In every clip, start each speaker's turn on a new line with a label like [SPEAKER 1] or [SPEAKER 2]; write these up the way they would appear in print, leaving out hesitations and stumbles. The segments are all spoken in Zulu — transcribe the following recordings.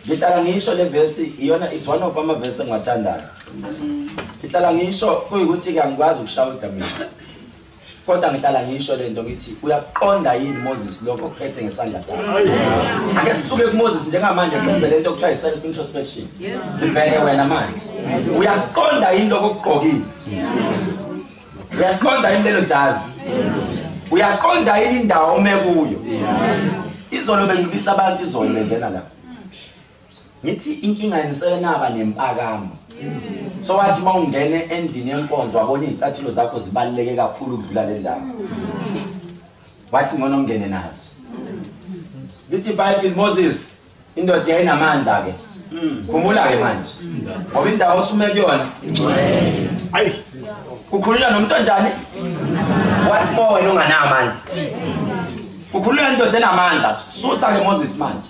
[SPEAKER 1] Ngihlala ngisho le verse iyona is one of amavesi engiwathandayo. Ngihlala ngisho kuyikuthi ke angikwazi ukushawuda mina. Kodwa ngihlala ngisho lento ngithi uyaqonda yini Moses lokho okuphethe ngesandla sakho. Ake sisuke kuMoses njengamanje senze lento okuthiwa i-self introspection. Sibheke wena manje. Uyaqonda yini lokho okugqokile? Uyaqonda yini lelo jazi? Uyaqonda yini indawo ome kuyo? Izolo bengibisa abantu izolo bengena la. Ngithi inkinga yenisenaba nempakamo. So wathi mawungene endlini yenkonzo wabona izicathulo zakho zibaluleke kakhulu ukudlula le ndawo. Wathi ngcono ungene nazo. Lithi iBhayibheli Moses indoda yayinamandla ke. Khumula ke manje. Ngoba indawo osume kuyona ayi kukhulunywa nomuntu onjani? Wathi mo wena unganamandla. Kukhulunywa indoda enamandla. Susa ke Moses manje.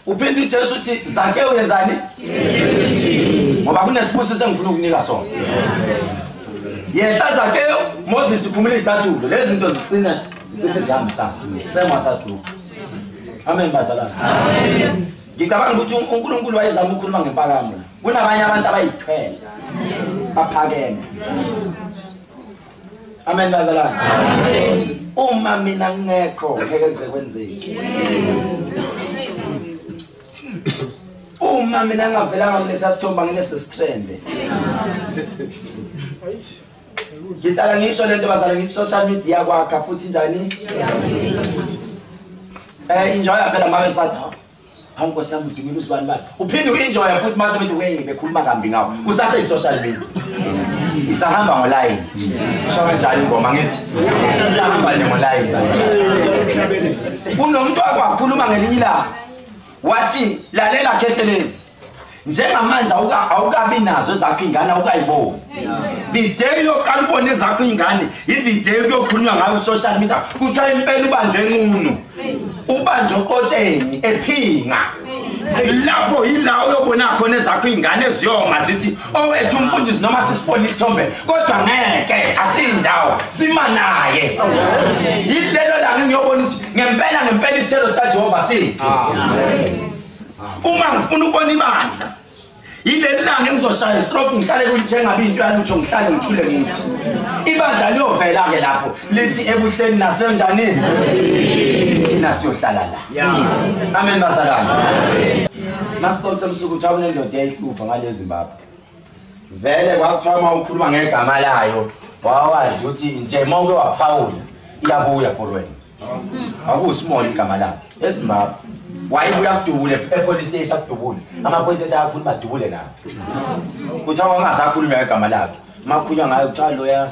[SPEAKER 1] Uphinde uJesu uthi Zakewu wenzani? Ngoba kunesibusiso engifuna ukunika sona. Yehla Zakewu, Moses ukhumula izicathulo. Lezi zinto ziqina bese zihambisana. Sengathathu. Amen bazalwane. Amen. Ngicabanga ukuthi uNkulunkulu wayezama ukukhuluma ngempakamo. Kunabanye abantu abayithwele. Baphakeme. Amen bazalwane. Amen. Uma mina ngekho ngeke kuze kwenzeke. Uma mina ngavelanga kulesa sithomba ngilesi strand. Ngihlala ngisho lento bazalwane ngithi social media kwakha futhi njani? Enjoy phela mama sathi hawu Nkosi yami udumile uzibani bani. Uphinde uenjoy futhi mase bethi wey bekhuluma kambi ngawo. Usase i-social media. Isahamba ngolayini. Sho kanjani ingoma ngithi? Isahamba nje ngolayini. Kunomuntu akwakhuluma ngelinye ilanga. Wathi lalela Khehlelezi. Njengamanje awukabi nazo ezakho ingane awukayiboni. The day yoqala ubone ezakho ingane, the day kuyokhulunywa ngayo social media, kuthiwa impela ubanjwe enqunu. Ubanjwe okoteni ephinga. Lapho yila uyobona khona ezakho ingane eziyoma zithi owethu umfundisi noma sisibone isithombe kodwa ngeke asindawo sima naye. Yilelo langa ngiyobona ukuthi ngempela ngempela isithelo sikaJehova sithi. Uma ngifuna ukubona ibandla yileli langa engizoshaya istroke ngihlale kulithenga into yalutho ngihlale ngithule ngithi ibandla liyovela ke lapho lithi ebuhleni nasenjani thina siyohlala la. Amen bazalwane. Masixoxe msuku kuthiwa kunendoda eyayihlupha ngale Zimbabwe. Vele kwakuthiwa uma ukhuluma ngegama layo wawazi ukuthi nje uma uke waphawula iyabuya for wena. Akusimona igama lakhe eZimbabwe. Wayibuya kudubule epolice station akudubule. Amaphoyisa ethi ayakhuluma adubule nawo. Kuthiwa wangasakhuluma ngegama lakhe. Makhulunywa ngayo kuthiwa loya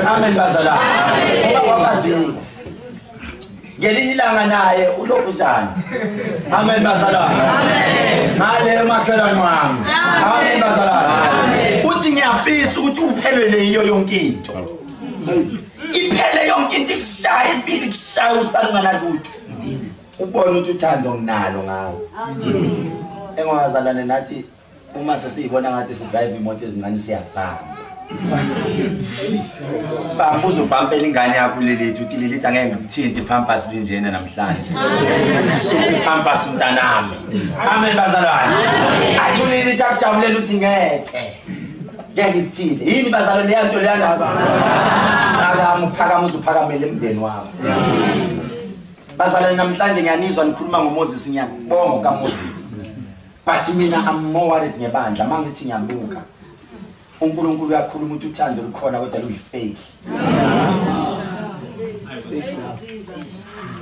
[SPEAKER 1] Amen bazalwane. Wabazi. Ngelinye ilanga naye ulokhu njani? Amen bazalwane. Amen. Ngale makhelwane wami. Amen bazalwane. Uthi ngiyafisa ukuthi uphelele yiyo yonke into. Iphele yonke into ikushaya impilo ikushaya usalungana lutho. Ubone ukuthi uthando nginalo ngawe. Amen. Engwazalane nathi uma sesiyibona ngathi sidrive imoto ezincane siyabhamba. Bamba uzobhampela ingane yakho lelithi uthi lelithi angeke ngikuthinte ipampers linjena namhlanje. Sithi ipampers mntanami. Amen bazalwane. Athi lelithi akujabulela uthi ngeke. Ngeke ngikuthinte. Yini bazalwane leyanto leyana? Phakama uphakama uzuphakamele emndeni wakho. Bazalwane namhlanje ngiyanizwa nikhuluma ngoMoses ngiyabonga kaMoses. But mina I'm more worried ngebandla mangithi ngiyabuka. uNkulunkulu uyakhuluma ukuthi uthando lukhona kodwa luyifake.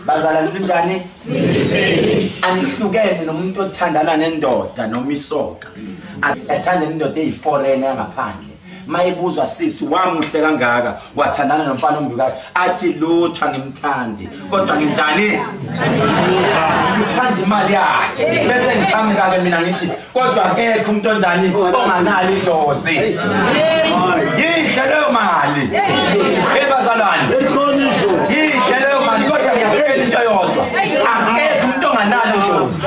[SPEAKER 1] Bazalwane lunjani? Anihlukene nomuntu othandana nendoda noma isoka. Athanda indoda eyiforeigner yangaphandle. Mayibuzwa sisi wamuhle kangaka wathandana nomfana ombi athi lutho angimthandi kodwa nginjani? Ngithanda imali yakhe bese ngiqhamuka ke mina ngithi kodwa akekho umuntu onjani onganalo idlozi. Yidle leyo mali. Hey bazalwane. Yidle leyo mali kodwa ngiyakutshela into eyodwa. Akekho umuntu onganalo idlozi.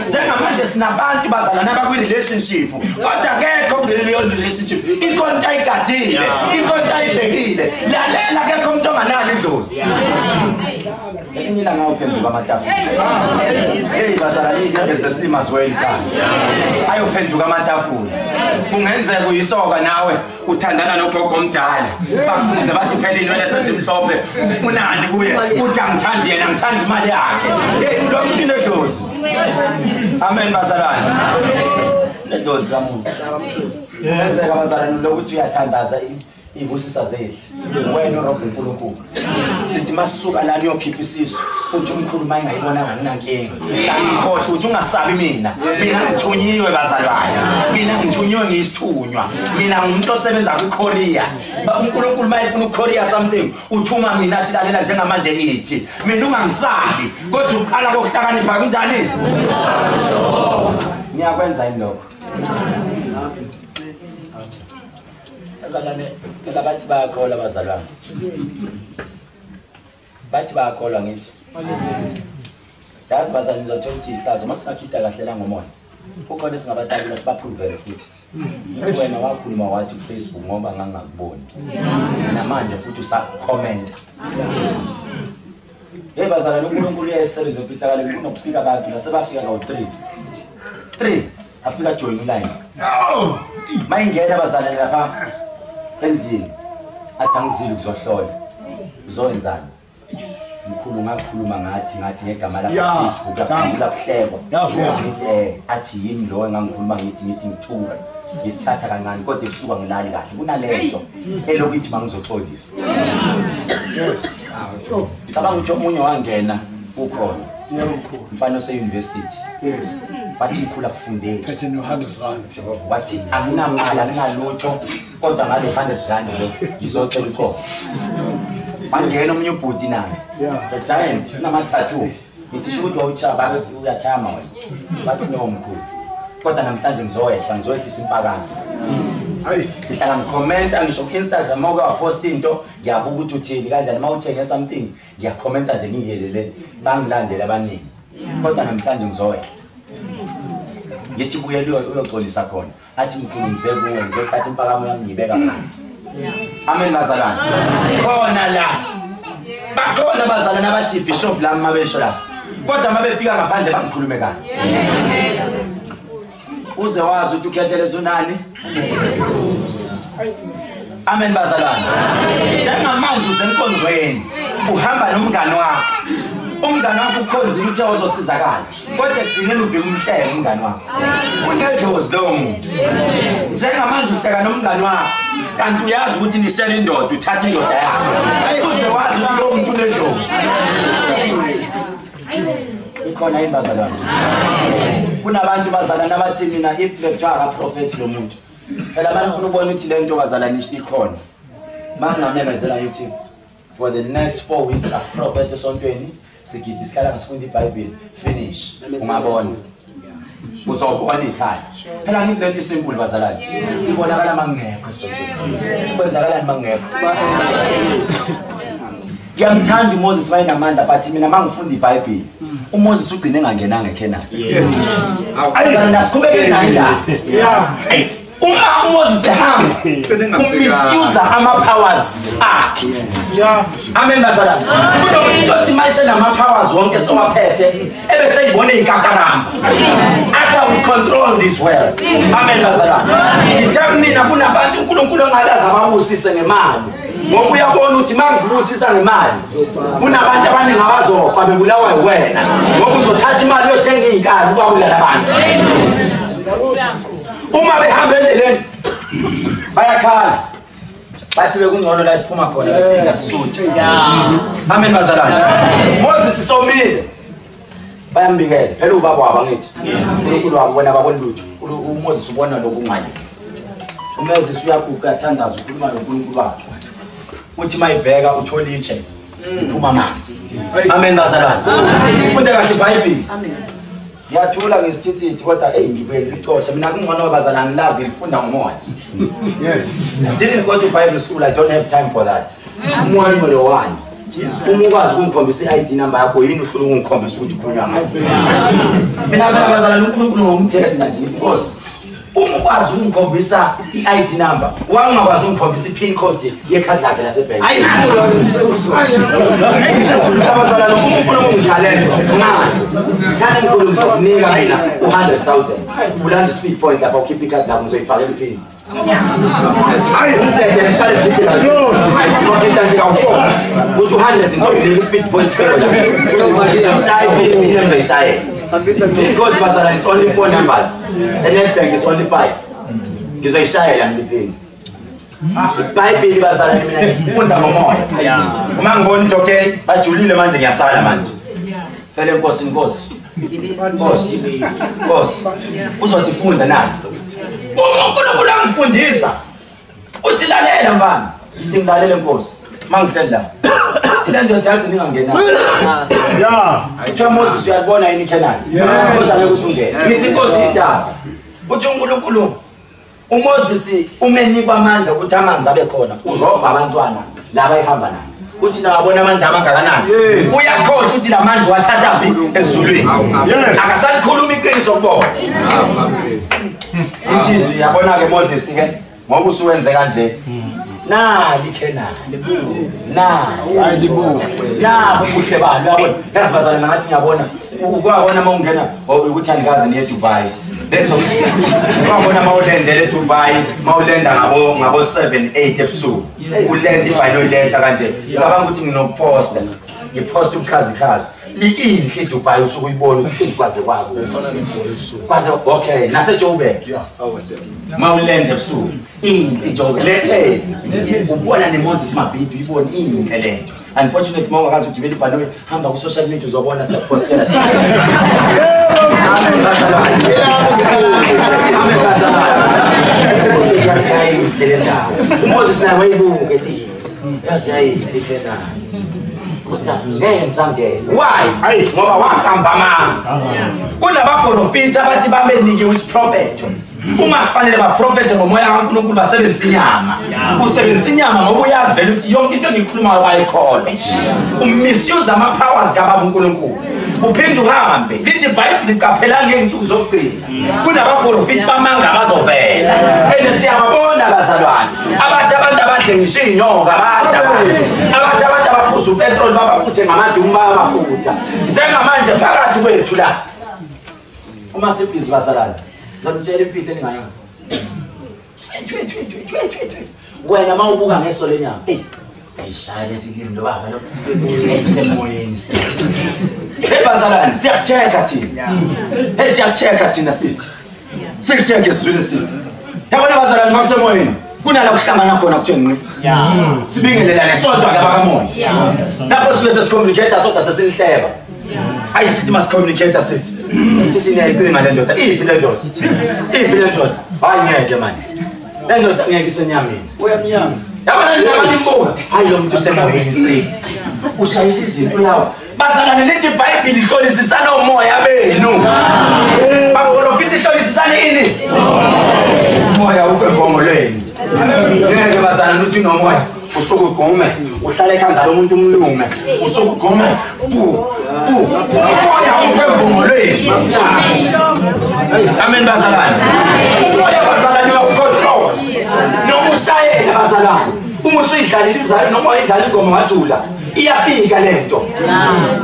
[SPEAKER 1] Njengamanje sinabantu bazalwane abakwi-relationship kodwa akekho kuleyo relationship. Ikhona into ayigadile, ikhona into ayibhekile. Uthembekile. Lalela akekho umuntu onganalo idlozi. Elinye ilanga uphenduka amatafula. Hey bazalwane izinto zesilimazwe ekhaya. Ayophenduka amatafula. Kungenzeka uyisoka nawe uthandana nogogo omdala. Bakubuze bathi phela inwele sezimhlophe ufunani kuye? Uthi angithandi yena ngithanda imali yakhe. Hey lo muntu unedlozi. Amen bazalwane. Nedlozi lamuntu. Kungenzeka bazalwane lokuthi uyathandaza ibusisa zehle. Wena uRob uNkulunkulu. Sithi masisuka la niyokhipha isisu uthi umkhulu mayingayibona nginankinga. Ngikhohle uthi ungasabi mina. Mina ngithunyiwe bazalwane. Mina ngithunyiwe ngiyisithunywa. Mina ngumuntu osebenza kwiKorea. uNkulunkulu mayefuna uKorea something uthuma mina athi lalela njengamanje ithi. Mina ungangisabi kodwa uqala kokuhlakanipha kunjani? Ngiyakwenza yini lokho? Bazalwane phela bathi bayakholwa bazalwane. Bathi bayakholwa ngithi. Yazi bazalwane ngizothola ukuthi ihlazo masisakhida kahle la ngomoya. Kukhona esingabatabula sibaphuluvele futhi. Ngithi wena wakhuluma wathi ku-Facebook ngoba ngangakuboni. Namanje futhi usakhomenta. Hey bazalwane uNkulunkulu uyayisebenza imfihlakalweni kunokufika abantu la sebafika kawu-3. 3 afika join line. Mayingena bazalwane lapha endlini athi angizile kuzohlola. Uzoyenzani? Mkhulu ngakhuluma ngathi ngegama lakho Facebook lapha kuhlekwa. Ngithi athi yini lo engangikhuluma ngithi ngithuka. Ngithatha kancane kodwa kusuka ngilali kahle kunalento elokuthi mangizoxolisa. Yes. Ngicabanga ukuthi omunye wangena ukhona. Mfana ose-university. Yes. Bathi ikhula kufundeki.
[SPEAKER 2] Thathe no 100 rand.
[SPEAKER 1] Wathi anginamali anginalutho kodwa ngale 100 rand lo ngizocela uxolo. Bangena omunye ubhuti naye. The giant unama-tattoo. Ngithi sho ukuthi wawuchaba uyachama wena. Bathi no mkhulu. Kodwa namhlanje ngizoyehla ngizoyehlisa impakamo.
[SPEAKER 2] Hayi.
[SPEAKER 1] Ngihlala ngikhomenta ngisho ku-Instagram uma uke waposta into ngiyabuka ukuthi uthini kanjani uma uthenge something ngiyakhomenta nje ngiyelele bangilandele abaningi. Kodwa namhlanje ngizoyehla. Ngithi buyela uyoxolisa khona. Athi mkhulu ngize kuwe ngizothatha impakamo yami ngiyibeka phansi. Amen bazalwane. Khona la. Bakhona bazalwane abathi bishop lami mabesho la. Kodwa mabefika ngaphandle bangikhulume kabi. Uze wazi ukuthi ukhetheleza unani? Amen bazalwane. Njengamanje usenkonzweni uhamba nomngane wakho. Umngane wakho ukhonzile ukuthi uzosizakala. Kodwa ekugcineni ubheka umhleke umngane wakho. Unedlozi lowo muntu. Njengamanje uhleka nomngane wakho kanti uyazi ukuthi nisele indoda uthatha indoda yakho. Uze wazi ukuthi lowo muntu unedlozi. Ikhona yini bazalwane? Kunabantu bazalwane abathi mina if bekuthiwa akaprofethi lo muntu. Phela abantu ufuna ukubona ukuthi le nto bazalwane ikhona. Mangingamemezela ngithi for the next 4 weeks asiprofethe esontweni sigidi sihlala ngisifunda iBhayibheli finish. Ungabona. Uzobona ikhaya. Phela ngithi lento isimple bazalwane. Ibonakala mangekho esontweni. Kwenzakalani mangekho? Ngiyamthanda uMoses wayenamandla but mina mangifunda iBhayibheli uMoses ugcine engangenanga eKhenani.
[SPEAKER 2] Yes.
[SPEAKER 1] Asiqhubeke naye la.
[SPEAKER 2] Yeah.
[SPEAKER 1] Uma uMoses ehamba umisuse ama-powers akhe.
[SPEAKER 2] Yeah.
[SPEAKER 1] Amen bazalwane. Kunomuntu othi mayisenama powers wonke sowaphethe ebese eyibona iy'nkakaramba. Athi I will control this world. Amen bazalwane. Ngithe kunina kunabantu uNkulunkulu ongakaze ababusise ngemali. Ngoba uyabona ukuthi mangibusisa ngemali kunabantu abaningi abazofa bebulawa wena ngoba uzothatha imali uyothenga iy'nkabi ubabulala abantu. Uma behamba endleleni bayakhala bathi bekungcono la siphuma khona besidla sisuthe. Amen bazalwane. Moses isomile bayambikela phela ubaba wabo angithi uNkulunkulu wabo wena babona lutho. uMoses ubona lokungale. uMoses uyaguqa athandaza ukhuluma noNkulunkulu wakhe. Uthi mayibheka uthola itshe liphuma amanzi. Amen bazalwane. Ufunde kahle iBhayibheli.
[SPEAKER 3] Amen.
[SPEAKER 1] Ngiyathula ngesithithithi kodwa hey ngibuye ngicoshe mina kungcono bazalwane ngilazi ngifunda ngomoya.
[SPEAKER 2] Yes.
[SPEAKER 1] Didn't go to Bible school, I don't have time for that. Umoya lo wani. Uma ukwazi ukungikhombisa i-ID number yakho yini ufuna ukungikhombisa ukuthi ukhulunywa ngayo. Mina bazalwane uNkulunkulu ngomthesta nje Nkosi. Uma ukwazi ukungikhombisa i-ID number, wangakwazi ukungikhombisa i-pin code yekhadi lakhe lasebhenki. Abazalwane, uma ufuna ukungithalenza, manje thanda mkhulu ngizokunika mina u-100,000. Ulanda i-speed point lapha ukhiphe ikhadi lakho ngizoyifakela i-pin. Hayi, siqale sikhiphe la. Sonke nje kawu-4. Uthi u-100 ngizokunika i-speed point sibeke la. Ngizomshaya i-pin mina ngizoyishayela. Because bazalwane, it's only 4 numbers. And Nedbank it's only 5. Ngizoyishayela ngiliphini. IBhayibheli bazalwane mina ngifunda ngomoya. Uma ngibona into okay, bajulile manje ngiyasala manje. Cela inkosi inkosi. Nkosi. Nkosi. Uzodifunda nathi. Uma uNkulunkulu angifundisa, uthi lalela mfana. Ngithi ngilalele Nkosi. Mangihleli la. Thina ndoda yakho ningangena.
[SPEAKER 2] Yeah.
[SPEAKER 1] Kuthiwa Moses uyalibona yini iKhenani? Kodwa ngeke usungene. Ngithi inkosi indaba. Uthi uNkulunkulu uMoses umenikwa amandla ukuthi amanzi abe khona, urobha abantwana laba ehamba nabo. Uthi nabona amandla amangakanani? Uyakhohlwa ukuthi lamandla wathatha phi ezulwini. Akasalikhuluma iqiniso kubona. Ithi izwi yabona ke Moses ke ngoba usuwenze kanje. Nali iKhenani. Nali. Nabo ubuhle balo uyabona. Yazi bazalwane ngathi ngiyabona ukwabona uma ungena ukuthi andikaze niye eDubai. Bengizokuthi ukwabona uma ulendele eDubai, uma ulenda ngabo 7 8 ebusuku. Ulenda ibhayilo lenta kanje. Ngicabanga ukuthi nginokuposta. Ngiposta ubukhazikhazi. Inhle iDubai usuke uyibona ukuthi kwaze kwakho. Kwaze okay, naseJoburg. Uma ulenda ebusuku. Inhle iJoburg. Lethe. Ubona neMoses Mabhida uyibona inhle lento. Unfortunately uma ungakazi ukugibela ibhanoyi hamba ku social media uzobona siyakupostela. Amen bazalwane. Amen bazalwane. Yazi yayinhle le ndawo. uMoses naye wayibuka ethi yazi yayinhle le ndawo. Kodwa ngeke ngisangene. Why? Ngoba wahamba amanga. Kunabaprofita abathi bamenikiwe isiprofetho. Uma kufanele baprofethe ngomoya kaNkulunkulu basebenzise inyama. Usebenzisa inyama ngoba uyazi vele ukuthi yonke into engiyikhulumayo bayikholwa. Umisuse ama-powers kababa uNkulunkulu. Uphinde uhambe. Lithi iBhayibheli qaphelani ngey'nsuku zokugcina. Kunabaprofiti bamanga abazovela. And siyababona bazalwane. Abathi abantu abadle ngisho iy'nyoka abadla abantu. Abathi abantu abaphuza upetroli babaphuthe ngamadumu bayabaphutha. Njengamanje phakathi kwethu la. Uma sibhizi bazalwane. Ngizonitshela imfihlo eningayazi. Wena uma ubuka ngeso lenyama, ayishaya lesi limi lo baba lo usemoyeni. Hey bazalwane, siyakuchecka thina. Hey siyakuchecka thina sithi. Sikuchecka esizwini sithi. Yabona bazalwane makusemoyeni, kunala kuhlangana khona kuthiwe ngqi. Sibingelelane sodwa labakamoya. Lapho sisuke sesicommunicate sodwa sesinihleba. Ayi sithi masicommunicate sithi. Sisi niyayicinga le ndoda, iphi le ndoda? Iphi le ndoda? Hayi ngeke manje. Le ndoda ngeke isenyameni. Uyamnyama. Yabona njengoba nimbuka, hayi lo muntu usemoyeni straight. Ushayisa izinto lawa. Bazalwane lithi iBhayibheli hlolisisana umoya benu. Baprofiti hlolisisana ini? Umoya ukho embongolweni. Ngeke bazalwane uthi unomoya. Usuke ugume, uhlale ekhanda lomuntu umlume. Usuke ugume, bu bu. Umoya ukho embongolweni. Amen bazalwane. Umoya bazalwane uyakucontrol. Noma ushayela bazalwane. Uma usuyidlalile izayo noma uyidlala ingoma wajula. Iyafika lento.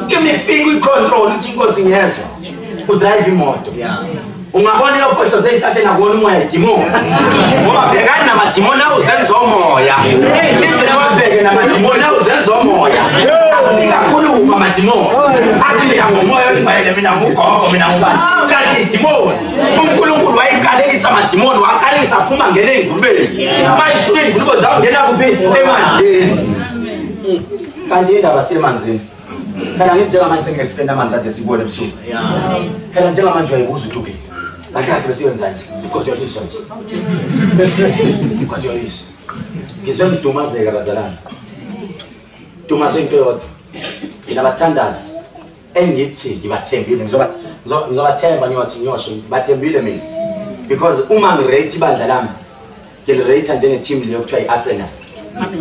[SPEAKER 1] Imifika uyicontrol uthi inkosi ngiyezwa. Udrive imoto. Ungabona iyofohlo seyithathe nakona umoya idimoni. Ngoba bhekani namadimoni awuzenza omoya. Lize niwabheke namadimoni awuzenza omoya. Afika akhuluma amadimoni. Athi mina ngumoya oyingcwele, mina ngugogo, mina ngubani. Kanti idimoni. uNkulunkulu wayiqalekisa amadimoni, waqalekisa aphuma ngene ey'ngulubeni. Mayisuka iy'ngulube zawungena kuphi? Emanzini. Kanti indaba semanzini. Phela ngithi njengamanje sengi-explain amanzi ade sibone ebusuku. Phela njengamanje uyayibuza ukuthi okay. Kahle kahle besiyenza nje. Igodoliswa nje. Igodoliswa. Ngizwe ngidumazeka bazalwane. Dumazwe into yodwa. Nginabathandazi engithi ngibathembile ngizobathemba ngiyothi ngiyosho bathembile mina. Because uma ngirate ibandla lami ngilirate njenge team leyo kuthiwa i-Arsenal.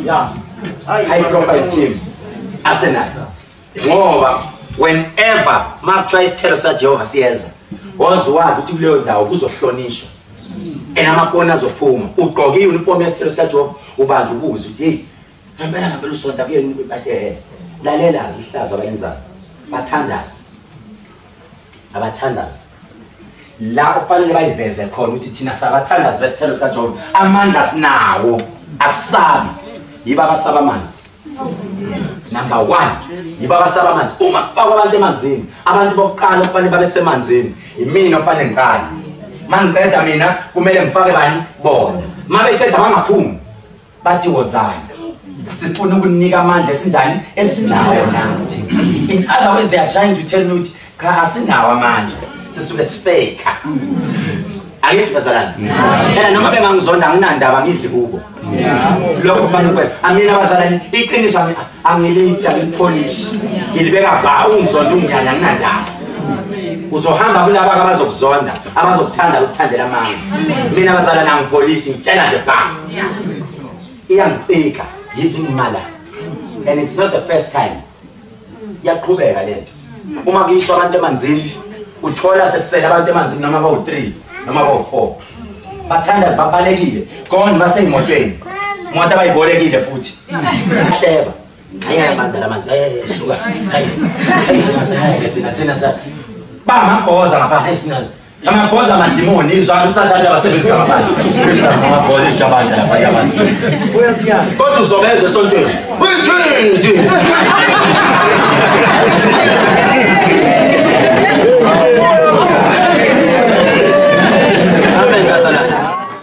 [SPEAKER 1] Yeah. High profile teams. Arsenal. Ngoba whenever makuthiwa isithelo saJehova siyeza, wazi wazi ukuthi kuleyo ndawo kuzohlonishwa. Enamakona azophuma. Ugqoke i-uniform yesithelo sikaJehova, ubanje ubuze ukuthi hey, ngempela ngempela usonta kuyena bathi lalela ihlazo abayenzayo. Bathandaza. Abathandaza. La okufanele bayiveze khona ukuthi thina sabathandazi besithelo sikaJehova, amandla sinawo, asabi. Yiba abasaba amanzi. Number 1, yiba abasaba amanzi. Uma kufakwa abantu emanzini, abantu bokuqala kufanele babe semanzini. Yimina ofanele ngiqale. Mangiqeda mina kumele ngifake bani bona. Mabeqeda bangaphumi. Bathi wozani. Sifuna ukunika amandla esinjani esinawo nathi. In other words, they are trying to tell me cha asinawo amandla. Sisuke sifake. Angithi bazalwane. Phela noma bengangizonda anginandaba ngidli kubo. Lokho kufanele ukwenza. Amina bazalwane, iqiniso angilithi angilipolish. Ngilibeka ba ungizonda unginyanya anginandaba. Uzohamba kulabo abazokuzonda, abazokuthanda ukuthandela amanga. Mina bazalwane angipolish, ngitshela nje ba. Iyangicika yizimala. And it's not the first time. Iyaqhubeka lento. Uma kuyiswa abantu emanzini, uthola sekusele abantu emanzini noma bawu3 noma bawu4. Bathandaza babalekile, gone baseyimotweni. Imoto abayibolekile futhi. Hleba. Ayabanda lamanzi, ayasuka. Hayi. Hayi, thina sa. Bamabhoza ngapha sinazo. Amabhoza amadimoni izwa usathane abasebenzisa ngaphandle. Amabhoza ijabanda lapha yabantu. Uyakuyana. Kodwa uzobezwe esontweni.